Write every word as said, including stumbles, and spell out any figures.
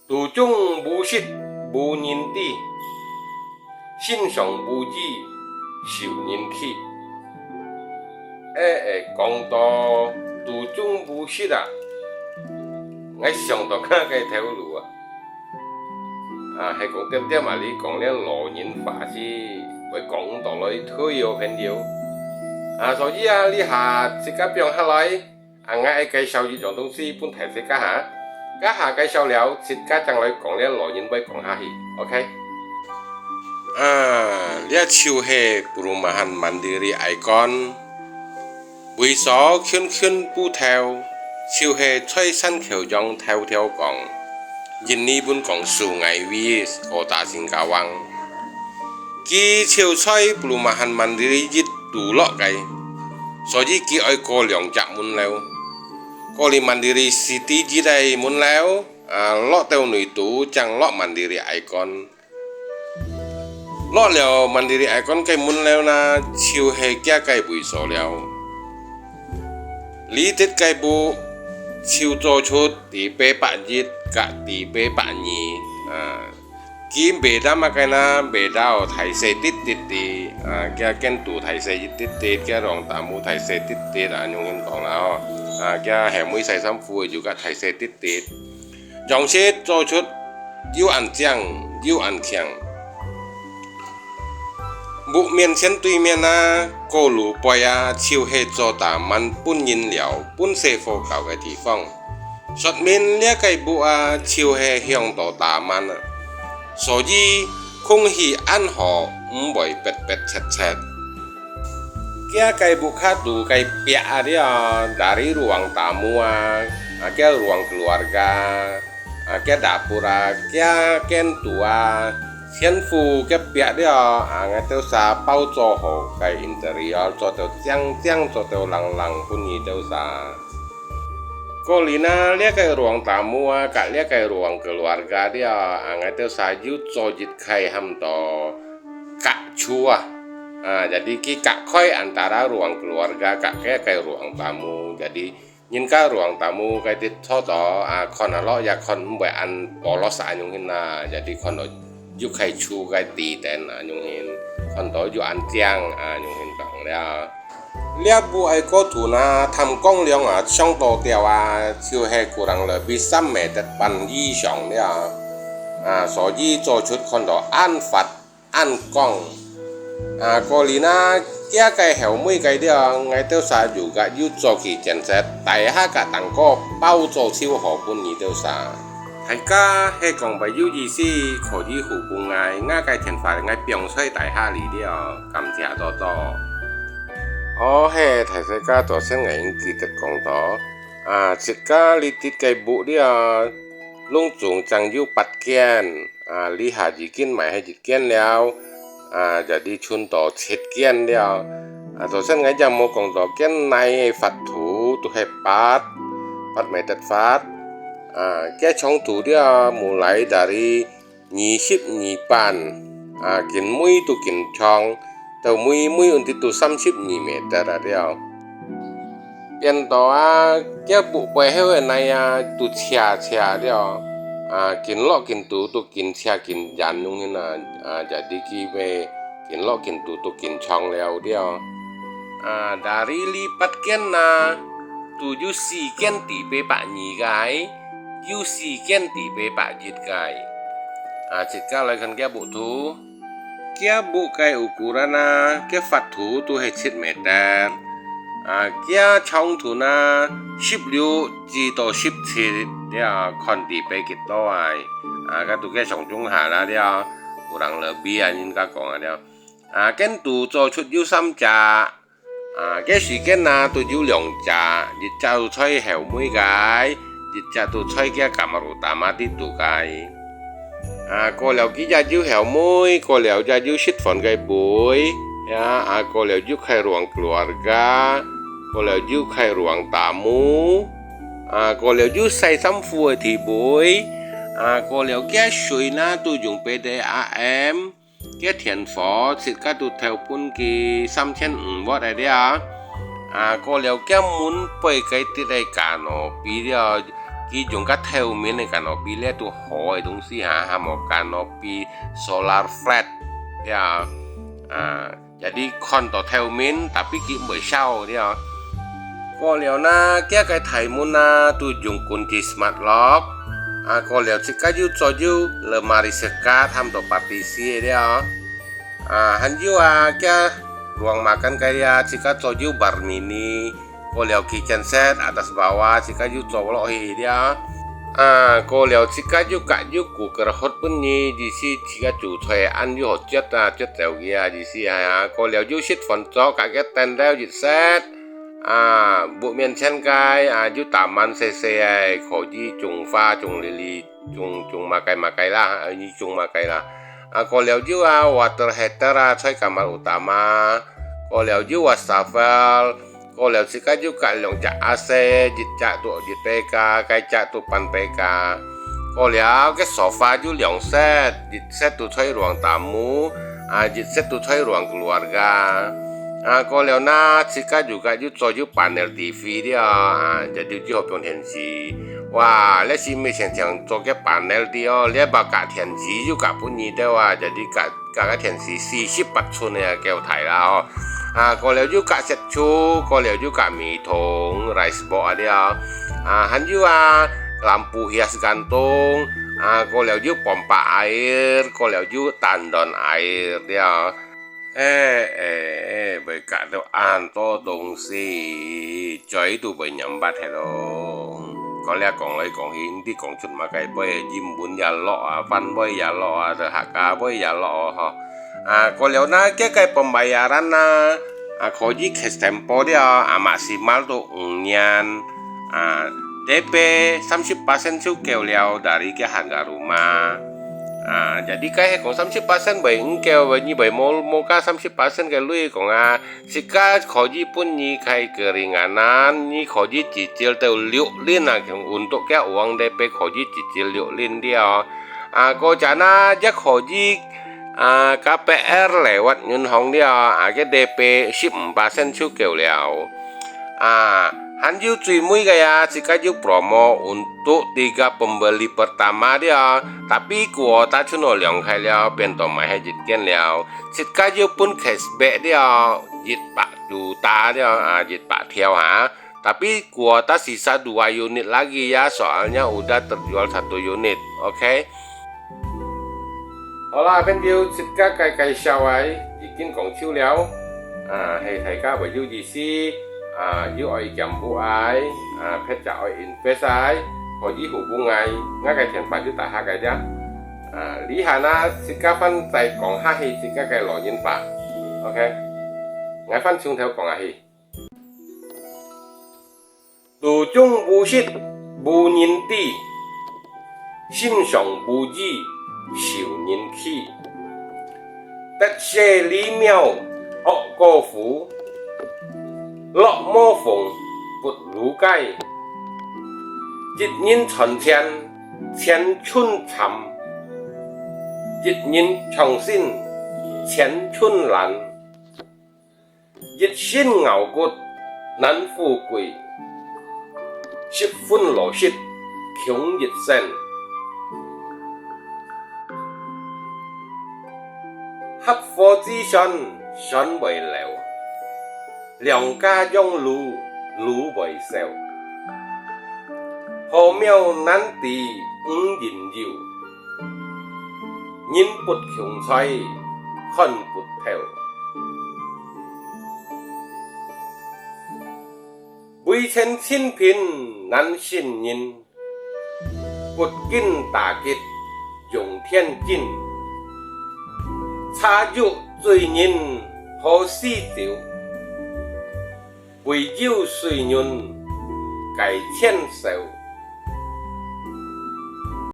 肚中無食無人知，心上無意受人欺。欸，欸，講到肚中無食啊，𠊎想到𠊎个頭路啊。啊，係講點點啊，你講這老人話是會講到來推哦朋友。啊，所以啊，這下自家放下來， 啊，𠊎愛介紹一樣東西分大細家哈。這下介紹了，自家正來講這老人話講下去，OK？啊，這就係Perumahan Mandiri Icon。位所近近埔頭，就係在山口洋頭頭講，印尼文講Sungai Wiyis，Kota Singkawang。佢就在Perumahan Mandiri一肚落个，所以佢愛過兩隻門樓。 過了Mandiri City一个門樓，啊，落到內肚正落Mandiri Icon。落了Mandiri Icon个門樓呢，就係佢个位所了。這兜个屋就做出第八百一佮第八百二，啊， 佢beda麼个呢？Beda哦，大細滴滴滴，啊，佢間肚大細一滴滴，佢ruang tamu大細滴滴啊，恁樣講啦哦。啊，佢後尾洗衫褲又較大細滴滴。樣式做出又恁靚又恁靚。屋面前對面啊，過路背啊，就係做taman分人尞、分細伙搞个地方。 說明這个屋啊，就係向到taman啊，所以空氣恁好，毋會逼逼切切。佢个屋下肚个壁啊，這，dari ruang tamu啊，啊，佢ruang keluarga，啊，佢dapur啊，佢間肚啊，全部佢壁了，啊，𠊎兜儕包做好个interior，做到靚靚，做到靚靚，分你兜儕。 過了呢，這个ruang tamu啊，佮這个ruang keluarga了，啊，𠊎兜儕又做一个喊做隔棗啊。啊，jadi佢隔開antara ruang keluarga佮這个ruang tamu，jadi人家ruang tamu該兜坐到，啊，看下落也看毋會恁polos恁樣形啊，jadi看到又个棗个地點啊，恁樣形，看到又恁靚啊，恁樣形講了。 這屋个高度呢，貪光亮啊，上到吊啊，就係kurang lebih三meter半以上了。啊，所以做出看到恁闊恁光。啊，過了呢，佢个後尾个了，𠊎兜儕又个又做起建設，底下个頂高包做就好分你兜儕。大家係講會有意思，可以互動𠊎，𠊎个電話𠊎放在底下裡了，感謝多多。 哦，係，大細家，頭先𠊎應記得講到，啊，自家這兜个屋了，攏總正有八間，啊，這下已經賣忒一間了，啊，jadi賰到七間了。啊，頭先𠊎也無講到間內个闊度都係八，八meter闊。啊，佢長度了，mulai dari二十二半，啊，緊尾都緊長，到尾尾穩定都三十二meter啊了。變到啊，佢屋背後个泥啊，都斜斜了，啊，緊落緊肚都緊斜緊遠恁樣啊，啊，jadi佢會緊落緊肚都緊長了了。啊，dari這八間啊，都有四間在八百二个，有四間在八百一个。 啊，自家來看佢屋肚。佢屋个ukuran啊，佢闊度都係七meter。啊，佢長度呢，十六至到十七，這看裡背幾多啊。啊，該都佢上中下啦，這，kurang lebih啊，人家講啊，這。啊，間肚做出有三隻。 啊，該四間啊，都有兩隻，一隻都在後尾个，一隻都在佢kamar utama裡肚个。啊，過了佢也有後尾，過了也有食飯个位，呀，啊，過了有个ruang keluarga，過了有个ruang tamu，啊，過了有洗衫褲个地位，啊，過了佢水呢，都用別个A M。 佢電火自家都投分佢三千五watt个了。啊，過了佢門背个這个kanopi了，佢佢用个透明个canopy咧，都好个東西哈，還無canopy solar flat，對啊。啊，jadi看到透明，tapi佢毋會燒，對啊。過了呢，佢个大門啊，都用kunci smart lock。啊，過了自家又做有lemari sekat，喊做partisi，對啊。啊，還有啊，佢ruang makan个啊，自家做有bar mini。 過了kitchen set，atas bawah，自家又做落去了。啊，過了自家又加有cooker hot分你，意思自家煮菜恁又好啜啊，啜走佢啊，意思啊。過了又食飯桌，加个凳頭一set。啊，屋面前个啊，有taman細細个，可以種花、種lili、種，種麼个麼个啦，啊，你種麼个啦。啊，過了又啊，water heater啊，在kamar utama。過了又wastafel。 過了自家又加兩隻AC，一隻都一百加，該隻都半百加。過了个沙發有兩set，一set都在ruang tamu，啊，一set都在ruang keluarga。啊，過了呢，自家又加又做有panel TV了，啊，jadi又好放電視。哇，這係乜常常做个panel的哦，這把加電視又加分你的啊，jadi加 加个電視四十八寸个夠大啦哦。啊，過了又加雪橇，過了又加米桶、rice box啊了。啊，還有啊，lampu hias gantung，啊，過了又pompa air，過了又tandon air了。哎，哎，哎，會加到恁多東西。 嘴都會黏巴忒咯。講了講來講去，毋知講出麼个話，英文也落啊，番話也落啊，客家話也落啊，吼。啊，過了呢，這个pembayaran呢，啊，可以cash tempo了，啊，maksimal都五年，啊，DP三十persen就夠了，dari个harga rumah。啊，jadi該係講三十persen會毋夠，你會無，無加三十persen个鐳講啊， 自家可以分你開keringanan，你可以cicil到六輪啊，untuk个uang DP可以cicil六輪了。啊，過陣啊，也可以，啊，KPR lewat銀行了，啊，个DP十五persen就夠了。啊，還有最尾个啊，自家有promo untuk tiga pembeli pertama了，tapi kuota就拿兩个了，變到買係一間了。 自家又分cashback了，一百juta了，啊，一百條哈。Tapi kuota sisa dua unit lagi ya, soalnya udah terjual satu unit, oke? 好啦，朋友，自家个介紹啊，已經講透了。啊，係大家會有意思，啊，又愛兼顧啊，啊，或者愛invest啊，可以互動啊，𠊎个電話就打下个呀。 啊，這下啊，自家還再講下去自家个老人話。OK，𠊎還從頭講下去。路中無食無人知，心上無意受人欺。得勢離廟惡過虎，落無縫不如雞。一人賺錢 千寸摻，一人長身千寸爛。一身咬骨難富貴，十分老實窮一生。合伙之船船會流， 兩家養女女會愁。禾苗難知五仁有，人不窮財看不透。為錢親朋難信任， 不禁打擊用天真。茶肉醉人好詩酒，唯有水潤解千愁。